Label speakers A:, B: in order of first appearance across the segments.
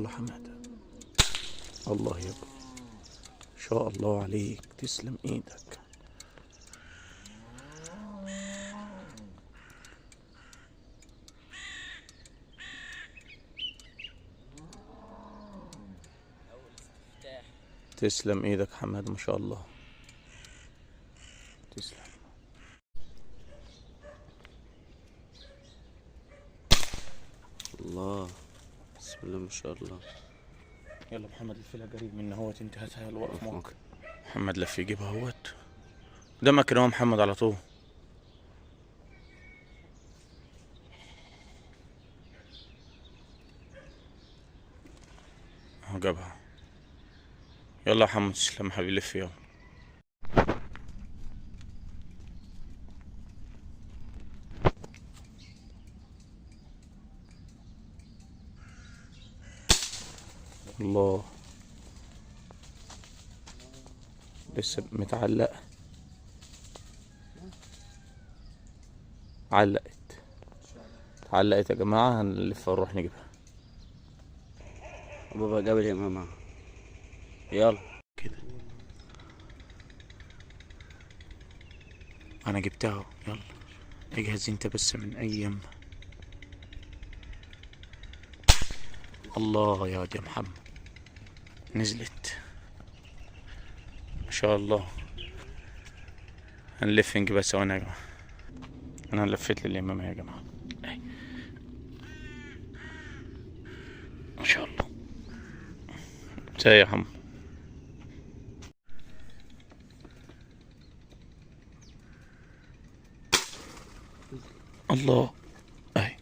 A: يلا حمادة. الله يابا، ان شاء الله عليك، تسلم ايدك. تسلم ايدك حماد، ما شاء الله، تسلم.
B: الله، بسم الله ما شاء الله.
A: يلا محمد لف لها قريب من اهوت، انت هاتها الوقف موك. محمد لف يجيبها اهوت قدامك اهو محمد على طول. اهو جابها. يلا يا محمد، تسلم حبيبي، لف يلا. الله، لسه متعلقة، علقت، اتعلقت يا جماعة. هنلف ونروح نجيبها.
B: بابا قبل يا ماما، يلا
A: كده انا جبتها. يلا اجهز انت بس من ايام. الله يا دي محمد، نزلت ما شاء الله. هنلف نجيبها ثواني يا جماعة. انا لفيت للإمامة يا جماعة. ما شاء الله. جبتها يا محمد. الله، اهي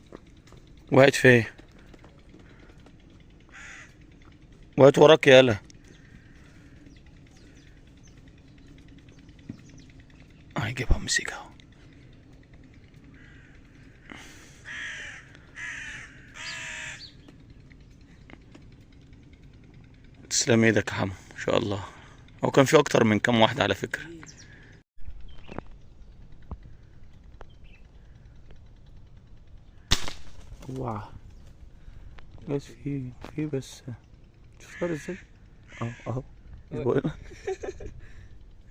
A: وقعت فين؟ وقعت وراك يالا. اهي جيبها، امسكها. تسلم ايدك يا حمو، ان شاء الله. هو كان في اكتر من كام واحدة على فكرة. اوعى بس في بس شوف صار ازاي. اهو اهو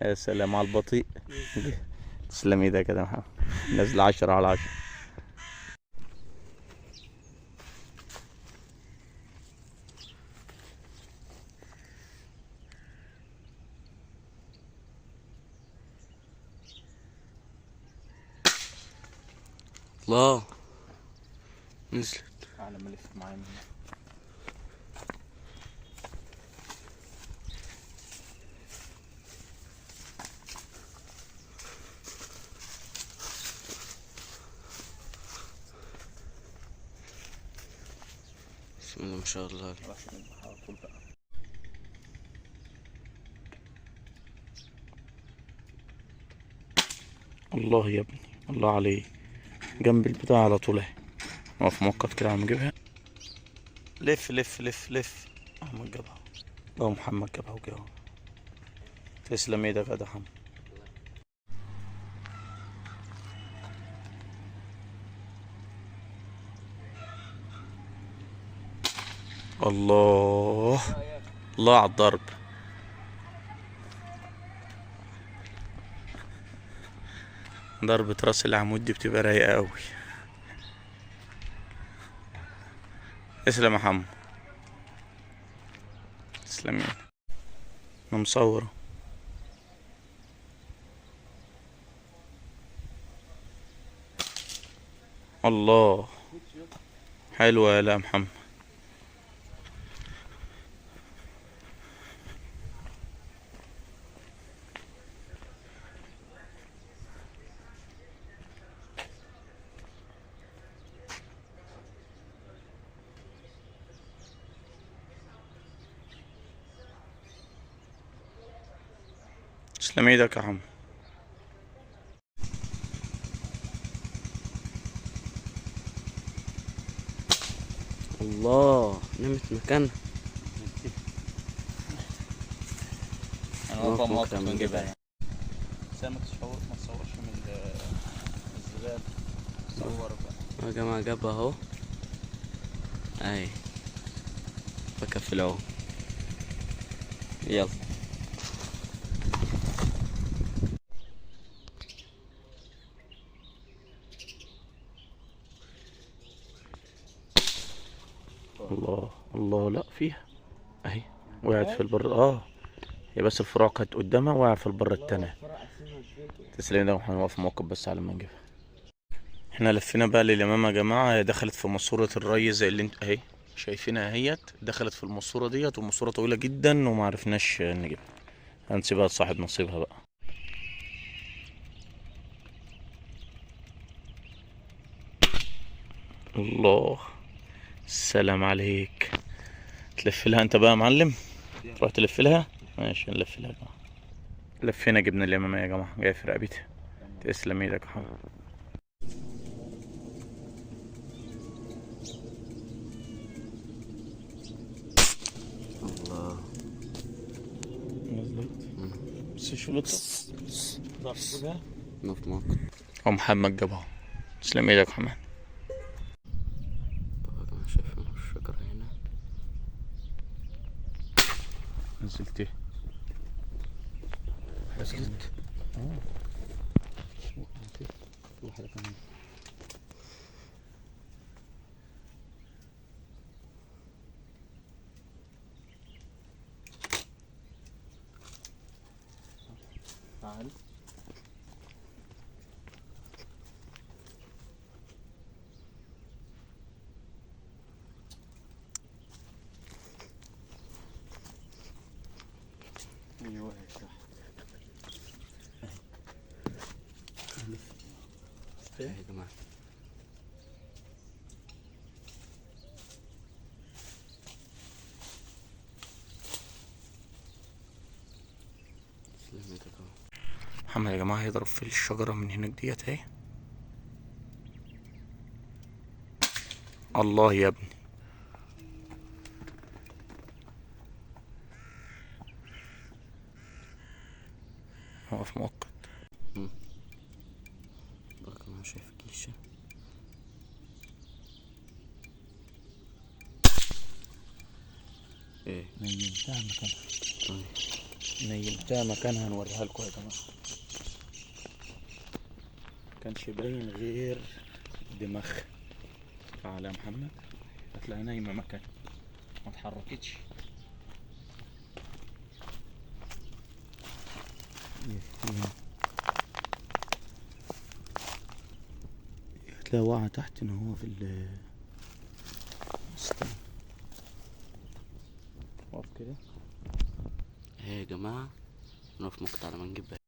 A: يا سلام على البطيء. تسلم ايدك يا محمد، نازل 10 على 10.
B: الله، نزلت.
A: على ما الف معايا من هنا.
B: بسم الله ما شاء الله عليك.
A: على طول بقى. الله يا ابني، الله عليك، جنب البتاع على طول اهي. اقف موقف كده عم نجيبها. لف لف لف لف، محمد جابها. اه محمد جابها وجابها. تسلم ايدك يا محمد. الله الله على الضرب. ضربة راس العمود دي بتبقى رايقة قوي. اسلم يا محمد، تسلم يا انا مصورة. الله حلوة يا محمد. تسلم ايدك يا عم.
B: الله، نمت مكانها.
A: انا
B: واقفة موقف ونجيبها.
A: بس ما تصور، ما تصورش من الزبالة، صور بقى.
B: يا جماعة جابها اهو. اهي. شبكة في العوم. يلا
A: الله الله، لا فيها اهي، وقعت في البر. هي بس الفروع كانت قدامها، وقع في البر التاني. تسلم ده، هنوقف موقف بس على ما نجيبها. احنا لفينا بقى لليمامة يا جماعة، هي دخلت في ماسورة الري زي اللي انت اهي شايفينها اهيت، دخلت في الماسورة ديت، وماسورة طويلة جدا وما عرفناش نجيبها، هنسيبها لصاحب نصيبها بقى. الله، السلام عليك. تلف لها انت بقى يا معلم، تروح تلف لها. ماشي نلف لها يا جماعة. لفينا جبنا اليمامة يا جماعة، جاية في رقبتها. تسلم ايدك يا حبيبي.
B: الله،
A: نزلت بس شو لطف.
B: نقف موقف.
A: ومحمد جابها. تسلم ايدك يا محمد.
B: طبعا يا جماعة شايفين الشجرة هنا.
A: نزلت ايه؟
B: نزلت
A: واحدة كمان. تعال
B: يا جماعة. تسلم ايدك اهو.
A: محمد يا جماعة هيضرب في الشجرة من هناك ديت اهي. الله يا ابني. وقف مؤقت.
B: بركة ما شايف كيشة. ايه
A: نيمتها مكانها.
B: طيب
A: نيمتها مكانها، نوريها لكم يا جماعة. كانش باين غير دماغ. تعالى يا محمد، هتلاقيها نايمة مكانها، ما اتحركتش. هتلاقي واقعة تحت ان هو في ال استنى. واقف كده.
B: ايه يا جماعة، نقف مقطع لما نجيب.